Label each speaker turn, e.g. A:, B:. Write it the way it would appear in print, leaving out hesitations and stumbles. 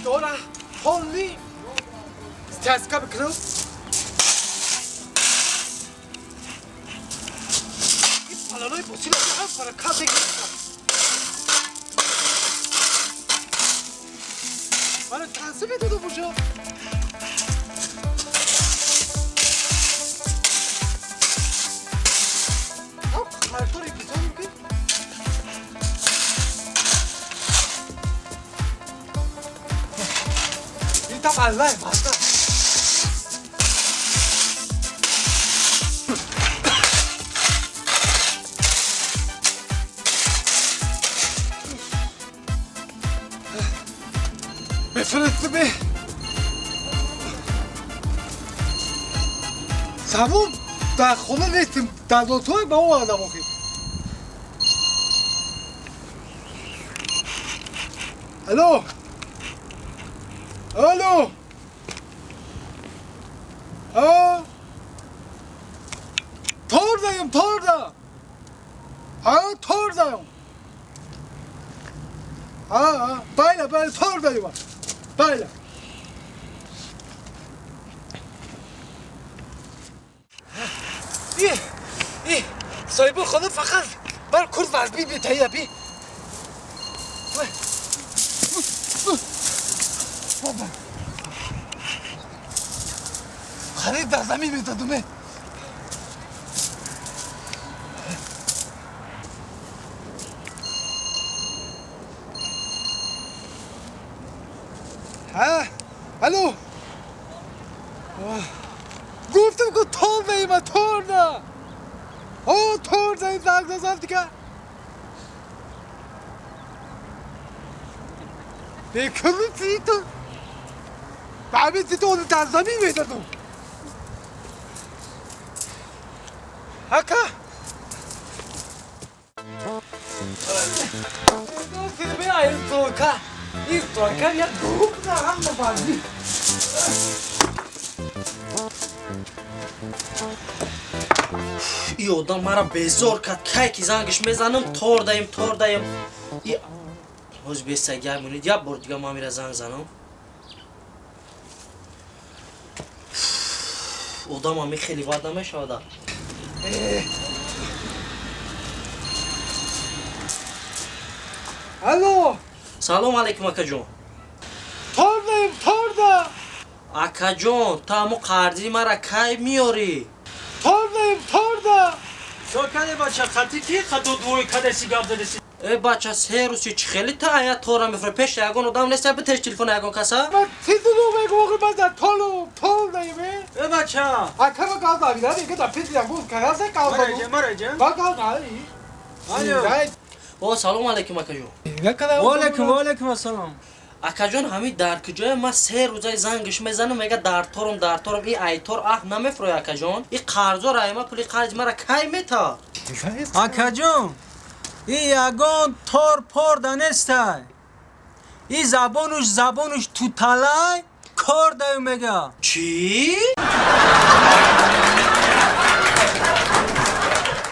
A: дора ҳоли стяска бикунам. Ин паланои босила ҳам фаракат мегирифтам. Мана танси медодам уҷо. Ҳам қартори бизоним ки ин там аллай маста. Мефирестиме. Самун дар хона нестим, дар дотои ба овардам охир. Алло. Алло. А? Тор даем, тор да. А, тор даем. А, байла, байла, тор даем. Байла. ای صاحب خانم فقط بر کرد وزبی بیتایی بی. خرید در زمین میدادمه. ها الو. گفتم که تور دهیم تور نه. او تور دهیم زنگ زدم دیگه. بکنم تو همین تو اون در زمین میدادم. هکا این ترکا یک گروه نه هم بازی.
B: ای одам мара безор кард. Кай ки зангиш мезанам, тор даем, тор даем. И ҳоз бесагай монед, як бор дига ман мира занг занам. Одам ами хеле вад намешавад.
A: Алло.
B: Салом алейкум, акаҷон.
A: Тор даем, тор да.
B: Акаҷон, ту ҳамо қарзи мара кай меёрӣ?
A: Тор даем, тор да.
C: Чо каде бача, хати ки хато двои кадаси гап задаси?
B: Э бача, се рӯзи чӣ хеле та ая тора мефуре? Пеш ягон одам нест, битеш телефона ягон каса?
A: Ман чиз дурӯғ мегӯм охир, ман дар толум, тор даем.
C: Э бача.
A: Ака ма гап задам, дига дар пеши ягон каса гап задам.
C: Мараҷа,
A: Ман гап задам.
C: Алло.
B: О, салом алейкум, акаҷон.
C: Ва алейкум, ва алейкум ассалом.
B: Акаҷон, ҳамин дар куҷое? Ман се рӯзаи зангиш мезанам, мега дар торум, дар торум. И айтор аҳ намефурӯй, акаҷон. И қарзо раима пули қарзи мара кай мета?
C: Акаҷон, и ягон тор пор да нестай. И забонуш, забонуш туталай кор даю мега.
B: Чӣ?